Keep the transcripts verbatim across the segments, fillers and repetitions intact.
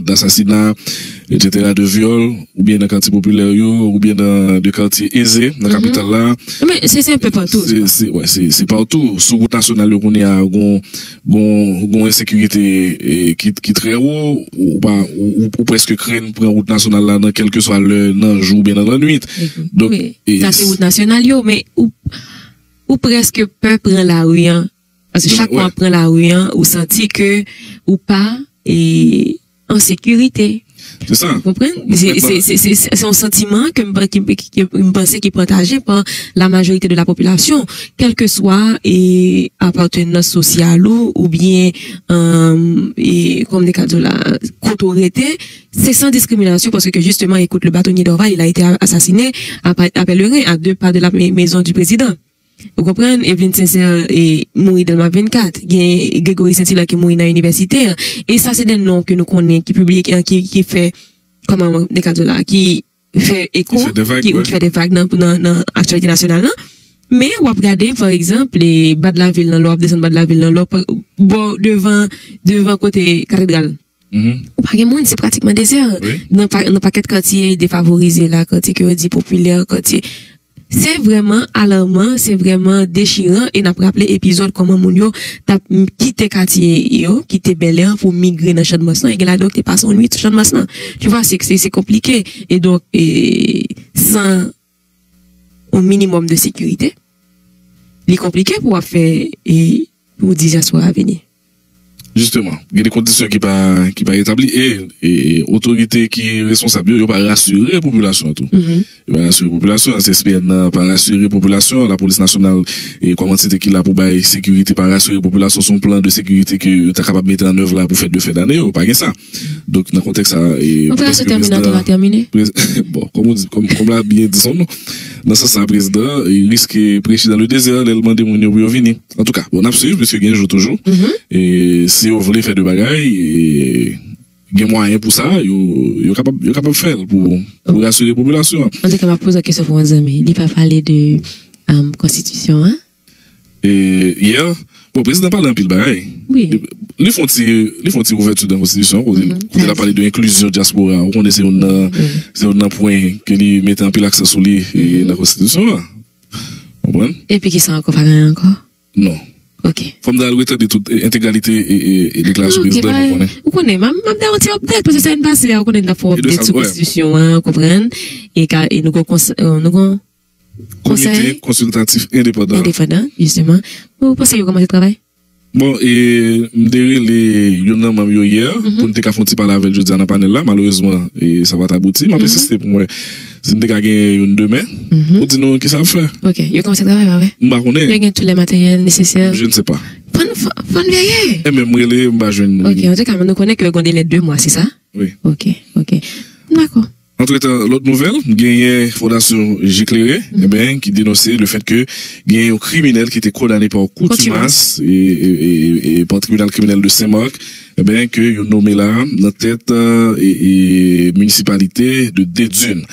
d'asasina, etsetera, de vyòl, oubyen nan katye popilè yo, oubyen nan de katye eze nan kapital la. Men se se enpe patou. Se, se, wè, se, se patou. Sou wout nasyonal yo kounye a, gon, gon, gon ensekirite eh, ki, ki trè wo, ou, pa, ou, ou, ou prèske krenn pran wout nasyonal la nan kèlkeswa lè nan jou oubyen nan lannwit. Donk, Wi, e, sa se wout nasyonal yo, men ou, ou prèske pè pran lari an. Paske chak fwa w ap pran lari an, ou santi ke ou pa e, an sekirite. Se sa. Ou konprann? Se se- se- se- se- se yon santiman ke m pa- ki- ki- ki- m panse ki pataje pa la majorite de la popilasyon, kèlkeswa e, apatenans sosyal ou, oubyen, e, kòm de ka di w la, kote w rete, se san diskriminasyon, paske ke jisteman, écoute, le bâtonnier Dorval, il a été assassiné à, à Pèlerin, à deux pas de la mé- maison du président. Ou konprann? Evelyne Sincère e, mouri Dèlma vennkat. Gen Grégory Saint-Hilaire ki mouri nan inivèsite. E sa se de non ke nou konnen ki pibliye, ki, ki, ki fè, kòman de ka di w la, ki fè eko, Ki fè de vag, ki, wi. Ki fè de vag nan, nan, nan aktyalite nasyonal lan. Men w ap gade, pa egzanp, e, ba de lavil lan, lè w ap desann ba de lavil lan, lè w ap bò devan, devan kote katedral. Mhm. Ou pa gen moun, se pratikman dezè. Wi. Nan, pa, nan pakèt katye defavorize la, katye ke yo di popilè, katye. Se vrèman alaman, se vrèman dechiran, e n ap raple epizòd kòman moun yo t ap kite katye yo, kite Bèlè pou migre nan Channmas lan, e gen ladan yo te pase yon nwit sou Channmas lan. Tu vois, se, se, se konplike. E donk, e, san yon minimòm de sekirite, li konplike pou w ap fè, e, pou w di dyaspora a vini. Jisteman, gen de kondisyon ki pa, ki pa etabli e, e otorite ki responsab yo, yo pa rasire popilasyon an tou. Yo pa rasire popilasyon an, C S P N nan pa rasire popilasyon an, lapolis nasyonal e kòm antite ki la pou bay sekirite pa rasire popilasyon, se yon plan de sekirite ke yo ta kapab mete an èv la pou fèt de fen dane yo, pa gen sa. Donk nan kontèks sa, e, Operasyon Tèminatè va tèmine. Bon, kòm ou di, kòm, kòm la byen di son non, nan sans sa prezidan e riske preche dans le désert lè l mande moun yo pou yo vini. Antouka, bon, n ap swiv, piske gen jou toujou. E si yo vle fè de bagay, e gen mwayen pou sa, yo, yo kapab, yo kapab fè l pou, pou rasire popilasyon an. Antouka, m ap poze yon kesyon pou yon zanmi. Li pa pale de um, konstitisyon an? E yè, bon, prezidan pale anpil bagay. Wi. Li fè yon ti, li fè yon ti ouvèti nan konstitisyon, kote, kote l ap pale de enklizyon dyaspora. Ou konnen se youn nan, se youn nan pwen ke li mete anpil aksan sou li e, nan konstitisyon an. Konprann? Epi ki sa ankò, pa gen ankò? Non. Ok. Fò m ta al retande tout e, entegralite e, e, e deklarasyon Ok, prezidan pou ba, konnen. Ou konnen, m ap, m ap da yon ti update, paske se yon pase a, ou konnen n ap fè yon E de update sa, sou wè. Konstitisyon an, ou konprann? E ka, e nou gon kons-, euh, nou gon Komite konsiltatif endepandan. Endepandan, jisteman. Ou panse yo kòmanse travay? Bon, e m te rele youn nan manm yo yè, pou n te ka fè yon ti pale avè l jodi a nan panèl la. Malerezman, e sa pa t abouti. M ap ensiste pou mwen, si n te ka gen youn demen, pou di nou kisa ap fè. Ok, yo kòmanse travay, pa vre? M pa konnen. Yo gen tout le materyèl nesesè. Je ne sais pas. Fò n, fò, fò n veye. E menm rele, m pa jwenn. Ok, antouka, nou konnen ke yo gen dele de mwa, se sa? Wi. Ok, ok. Dakò. Antretan, lòt nouvèl, genyen Fondasyon Je Klere, eben, ki denonse le fèt ke genyen yon kriminèl ki te kondane pa kontimas e, e, e, e, e pa tribinal kriminèl de Senmak, eben, ke yo nome la nan tèt e, e, minisipalite de Dedune.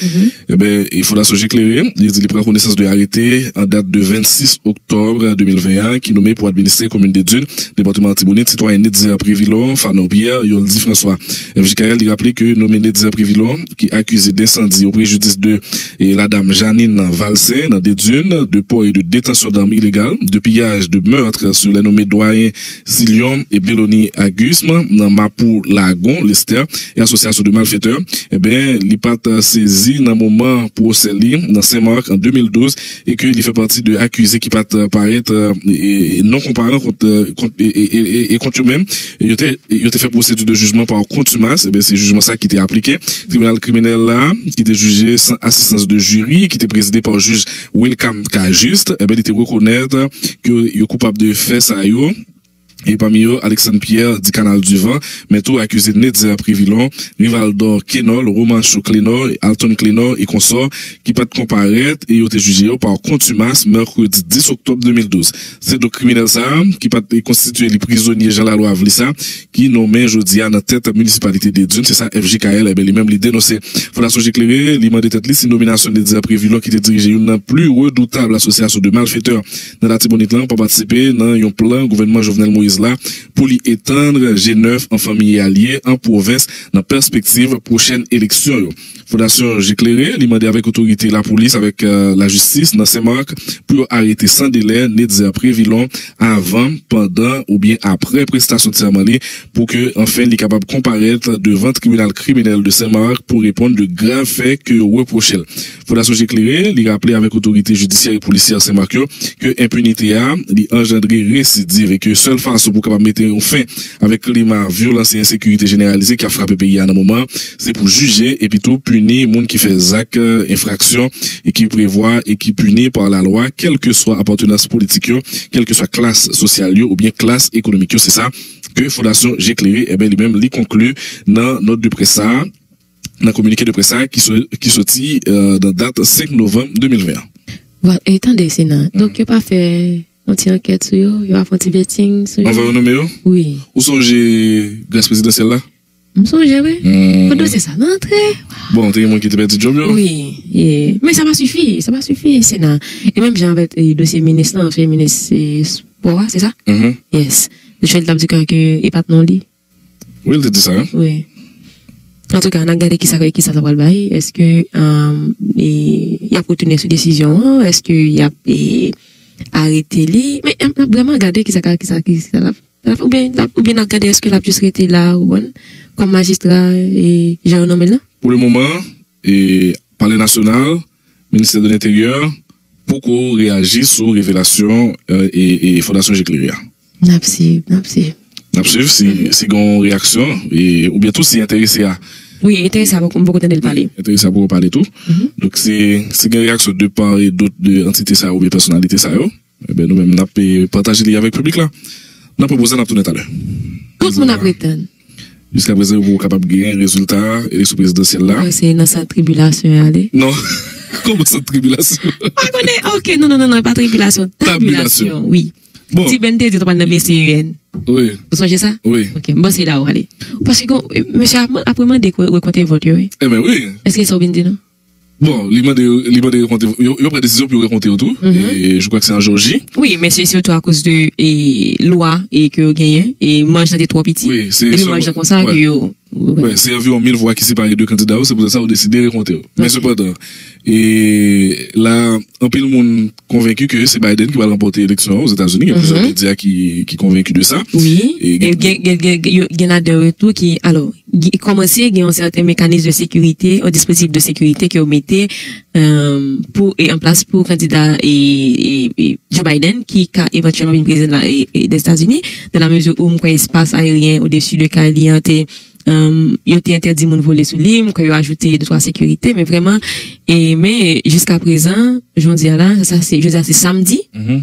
Eben, e Fondasyon Je Klere, li di li pran konesans de arete an dat de vennsis oktòb de mil ven an ki nome pou administre komin Dedune, depatman Latibonit, sitwayen Netzer Prévilon, Fanon Pierre, Yoldy François. F J K L, li raple ke nome Netzer Prévilon, ki akize densandi o prejidis de e, la dam Janine Valcin nan Dedune, de port et de détention d'armes illégales, de pillage, de meurtre sur les nommés doyen Silion e Beloni Agusme nan Mapou Lagon, Lestè, e asosyasyon de malfetè, eben, li pa t sezi nan moman pwosè li nan Senmak an de mil douz e ke li fè pati de akize ki pa t parèt e, e non konparan kont, kont, e, e, e, e kont yo menm. E yo te, yo te fè pwosedi de jijman pa kontimas. Eben, se jijman sa ki te aplike. Tribinal kriminèl la, ki te jije san asistans de jiri, ki te prezide pa jij Wilcam Cajuste, eben, li te rekonèt ke yo koupab de fè sa yo. E pami yo, Alexandre Pierre, di Canal du Vent, men tou akize Netzer Prévilon, Rivaldo Kenol, Romancho Clénor, Alton Clénor e konsò, ki pa t konparèt e yo te jije yo pa kontimas mèkredi dis oktòb de mil douz. Se donk kriminèl sa a, ki pa t konstitiye li prizonye jan lalwa vle sa, ki nonmen jodi a nan tèt minisipalite Dedune, se sa F J K L, eben, li menm li denonse. Fondasyon Je Klere, li mande tèt li si nominasyon Netzer Prévilon ki te dirije youn nan pli redoutab asosyasyon de malfetè nan Latibonit lan pa patisipe nan yon plan gouvènman Jovenel Moïse la pou li etann G nèf an fanmi alye an pwovens nan pèspektiv pwochèn eleksyon yo. Fondasyon Je Klere, li mande avèk otorite lapolis, avèk, euh, lajistis nan Senmak pou yo arete san delè Netzer Prévilon avan, pandan oubyen aprè prestasyon sèman li, pou ke, anfen, li kapab konparèt devan tribinal kriminèl de Senmak pou reponn de grav fè ke yo repwoche l. Fondasyon Je Klere, li raple avèk otorite jidisyè e polisyè Senmak yo ke enpinite a, li anjandre residiv e ke sèl fason pou kapab mete yon fen avèk klima vyolans e ensekirite jeneralize ki ap frape peyi a nan moman, se pou jije epi tou pini moun ki fè zak, euh, enfraksyon e ki prevwa e ki pini pa lalwa, kèlkeswa apatnans politik yo, kèlkeswa klas sosyal yo oubyen klas ekonomik yo. Se sa ke Fondasyon Je Klere, e ben, li menm, li konkli nan nòt de près sa a, nan kominike de près sa a ki so-, ki soti, euh, nan dat senk novanm de mil ven an. Vwala, e tande, Sena. Donk, yo pa fè yon ti ankèt sou yo, yo pa fè yon ti vetting sou yo. Anvan yo nonmen yo? Wi. Ou sonje gras prezidansyèl la? M sonje, wi. Hmm. Kote dosye sa nan antre? Bon, te gen moun ki te pèdi djòb yo? Wi, ye. Men sa pa sifi, sa pa sifi, Sena. E menm jan avèk, e, dosye minis lan, ansyen minis, e, spò a, se sa? Mhm. Yes. Michel t ap di ke, ke e pa t non li. Wi, l te di sa, wi. Wi. Antouka, n ap gade kisa, kisa sa pral bay. Èske, um, e, y ap retounen sou desizyon an? Èske y ap, e, arete li? Men, n ap vrèman gade kisa, kisa, kisa l ap, l ap, oubyen, l ap, oubyen n ap gade èske l ap jis rete la, ou konprann, kòm majistra, e, jan yo nonmen l lan? Pou le moman, e, Palè Nasyonal, Ministè de Lenteryè, poko reyaji sou revelasyon, e, e, e Fondasyon Je Klere a. N ap swiv, n ap swiv. N ap swiv si, si gen yon reyaksyon, e, oubyen tou si enterese a. Wi, enterese a, m poko tande l pale. Enterese a poko pale tou. Mhm. Donk, si, si gen reyaksyon de part et d'autre de antite sa yo oubyen pèsonalite sa yo, e ben, nou menm, n ap, e, pataje li avèk piblik la. N ap repoze, n ap tounen talè. Tout moun ap ret tann. Jiskaprezan, yo poko kapab genyen rezilta eleksyon prezidansyèl la. Mwen se nan sant tribilasyon ale. Non. Kòman sant tribilasyon? Pa konnen, ok, non, non, non, non, pa tribilasyon, tabilasyon, wi. Bon. Ti Ben te di, w t ap al nan B C E N. Wi. Ou sonje sa? Wi. Ok, m panse la ou ale. Paske, bon, e, mesye ap, ap remande rekonte vòt yo, wi. E ben wi. Èske sa w vin di nou? Bon, li mande, li mande rekonte, yo, yo pran desizyon pou yo rekonte yo tou. Mhm. E je crois que c'est en Georgie. Wi, men se sitou akoz de, e, lwa, e, ke yo genyen, e manj lan te twò piti. Wi, se, e se manj lan konsa ke yo, wi, se anviwon mil vwa ki separe de kandida yo, se pou sa yo deside rekonte yo. Men sepandan, e la, anpil moun konvenki ke se Biden ki pral ranpòte eleksyon an Ozetazini. Gen plizyè medya ki, ki konvenki de sa. Wi. E gen, gen, gen, gen, gen, gen ladan yo tou ki, alò, gen, kòmanse gen yon sèten mekanis de sekirite, yon dispozitif de sekirite ke yo mete, e, pou, e, an plas pou kandida, e, e, e, Joe Biden, ki ka evantyèlman vin prezidan la, e, e, Dèzetazini, dan la mezi ou m kwè espas ayeryen odesi de kay li an te, e, yo te entèdi moun vole sou li, m kwè yo ajoute de twa sekirite, men vrèman, e, men jiskaprezan, jodi a la, sa se, jodi a se samdi. Mhm.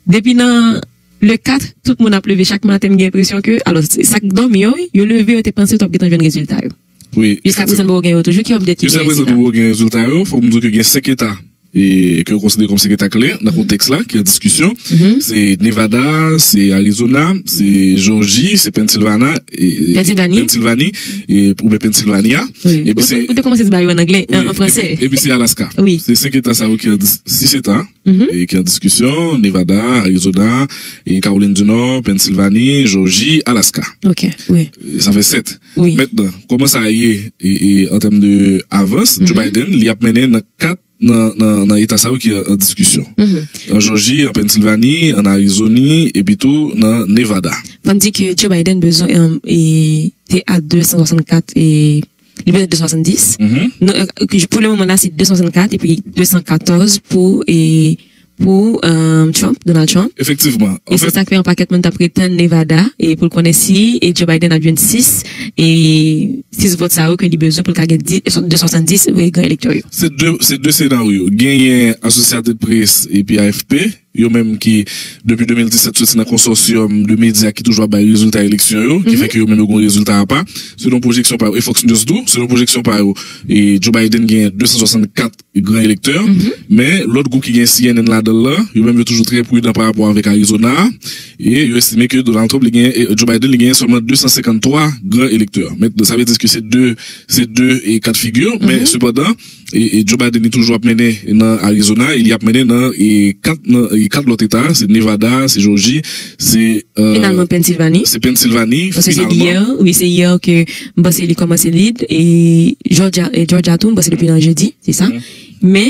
Depi nan le kat, tout moun ap leve chak maten, m gen enpresyon ke, alò, se sa k dòmi yo, wi, yo leve, yo te panse yo t ap gentan jwenn rezilta yo. Wi, jiskaprezan, nou poko gen yo toujou, ki update ki genyen sila? Jiskaprezan, nou poko gen rezilta yo, fò m di w ke gen senk eta, e, ke yo konsidere kòm senk eta kle nan kontèks la, ki an diskisyon. Mhm. Se Nevada, se Arizona, se Jòji, se Pennsylvania, e, Pennsylvania. Pennsylvania, e, oubyen Pennsylvania. Wi. Epi se, ou te kòmanse di bagay yo an anglè, an, an franse. Epi, epi se Alaska. Wi. Se senk eta sa yo ki an dis-, sis eta. Mhm. E ki an diskisyon, Nevada, Arizona, e Kawolin di Nò, Pennsylvanie, Jòji, Alaska. Ok, wi. E sa fè sèt. Wi. Mentnan, kòman sa ye, e, e, an tèm de avans, Joe Biden, li ap mennen nan kat nan, nan, nan eta sa yo ki an, an diskisyon. Mhm. An Jòji, an Pennsylvanie, an Arizoni, epi tou nan Nevada. Fò n di ke Joe Biden bezwen, e, e, te a de san swasannkat, e, Li bezwen de san swasanndis. Mhm. Non, e, pou le moman la, se de san swasann kat epi de san katòz pou, e, pou, e, Trump, Donald Trump. Efektivman. E se sa k fè yon pakèt moun t ap ret tann Nevada, e pou l konnen si, e, Joe Biden ap jwenn sis, e sis vòt sa yo ke li bezwen pou l ka gen de san swasanndis, e, gran elektè yo. Se de, se de senaryo. Genyen Associated Press epi A F P. Yo menm ki, depi de mil disèt, soti nan konsòsyòm de medya ki toujou ap bay rezilta eleksyon yo, ki fè ke yo menm yo gen rezilta apa. Selon pwojeksyon pa yo, e Fox News tou, selon pwojeksyon pa yo, e Joe Biden gen de san swasannkat gran elektè, men lòt gwoup ki gen C N N ladan l lan, yo menm yo toujou trè pridan pa rapò avèk Arizona, e yo estime ke Donald Trump, li gen, e Joe Biden, li gen sèlman de san senkanntwa gran elektè. Men sa vle di ke se de, se de e kat figi, men sepandan, e, e Joe Biden li toujou ap mennen nan Arizona, e li ap mennen nan e kat, nan e kat lòt eta, se Nevada, se Georgia, se euh, Finalman, Pennsylvanie. Se Pennsylvanie, Paske se finalman. Yè, wi, se yè ke m panse li kòmanse lead, e Georgia, e Georgia tou, m panse depi nan jedi, se sa. Men,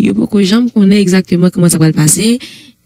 yo poko janm konnen egzakteman kòman sa pral pase.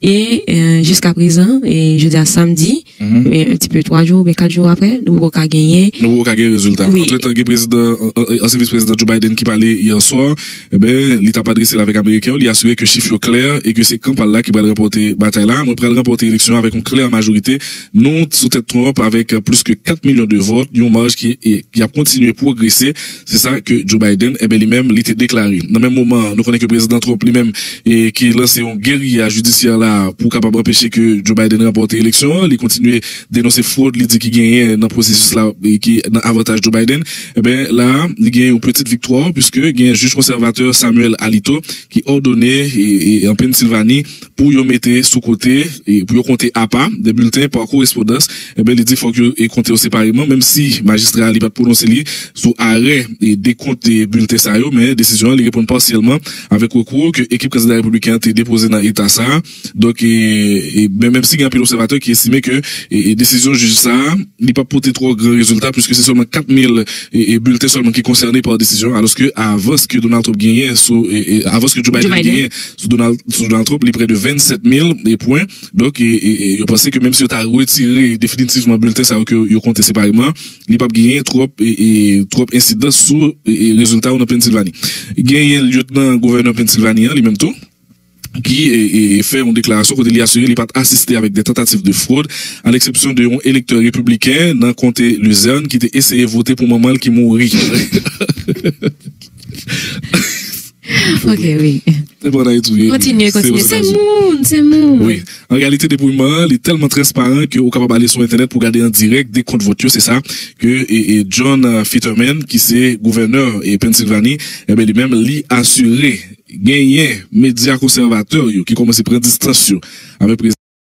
E euh, jiska prezan, e jodi a samdi, men un petit peu twa jou, oubyen kat jou apre, nou poko ka genyen. Nou poko ka gen rezilta. Wi. Antretan, gen prezidan, an- an- ansyen vis prezidan Joe Biden ki pale yè swa. Eben, li t ap adrese l avèk Ameriken yo, li asire ke chif yo klè e ke se kan pa l la ki pral ranpòte batay la. Mwen pral ranpòte eleksyon avèk yon klè majorite. Nou sou tèt Trump avèk plis ke kat milyon de vòt, yon maj ki, e, ki ap kontinye pwogrese. Se sa ke Joe Biden, eben, li menm, li te deklare. Nan menm moman, nou konnen ke prezidan Trump li menm, e, ki lanse yon geriya jidisyè la pou kapab anpeche ke Joe Biden ranpòte eleksyon an. Li kontinye denonse fwod li di ki genyen nan pwosesis la, e, ki nan avantaj Joe Biden. Eben, la, li gen yon pitit viktwa, piske gen jij konsèvatè Samuel Alito ki òdone, e, e, an Pennsylvanie pou yo mete sou kote, e, pou yo konte apa de bilten pa korespondans. Eben, li di fòk yo, e, konte yo separeman, menm si majistra a li pa t pwononse li sou arè, e, dekont, e, bilten sa yo, men desizyon an li reponn pasyèlman avèk rekou ke ekip kandida repibliken an te depoze nan eta sa a. Donk, e, e, men menm si gen anpil obsèvatè ki estime ke, e, e, desizyon jij sa a, li pa pote twò gran rezilta, piske se sèlman kat mil, e, e, bilten sèlman ki konsène pa desizyon, alòske avans ke Donald Trump genyen sou, e, e, avans ke Joe Biden genyen sou Donald, sou Donald Trump, li prè de vennsèt mil pwen. Donk, e, e, e, yo panse ke menm si yo ta retire definitivman bilten sa yo ke yo konte separeman, li p ap genyen twòp, e, e, twòp ensidans sou, e, e, rezilta yo nan Pennsylvanie. Genyen lyetnan gouvènè Pennsylvanie an, li menm tou, ki, e, e, fè yon deklarasyon kote li asire li pa t asiste avèk de tantativ de fwod, a leksepsyon de yon elektè repibliken nan konte Luzerne ki te eseye vote pou manman l ki mouri. Ok, wi. Se pa nan Ayiti, wi. Kontinye, Se kontinye. aux Se États-Unis. moun, se moun. Wi. An reyalite, depouyeman an, li tèlman transparan ke ou kapab ale sou entènèt pou gade an dirèk dekont vòt yo. Se sa ke, e, e, John, euh, Fetterman, ki se gouvènè, e, Pennsylvanie, e ben, li menm, li asire. Genyen medya konsèvatè yo ki kòmanse pran distans yo avèk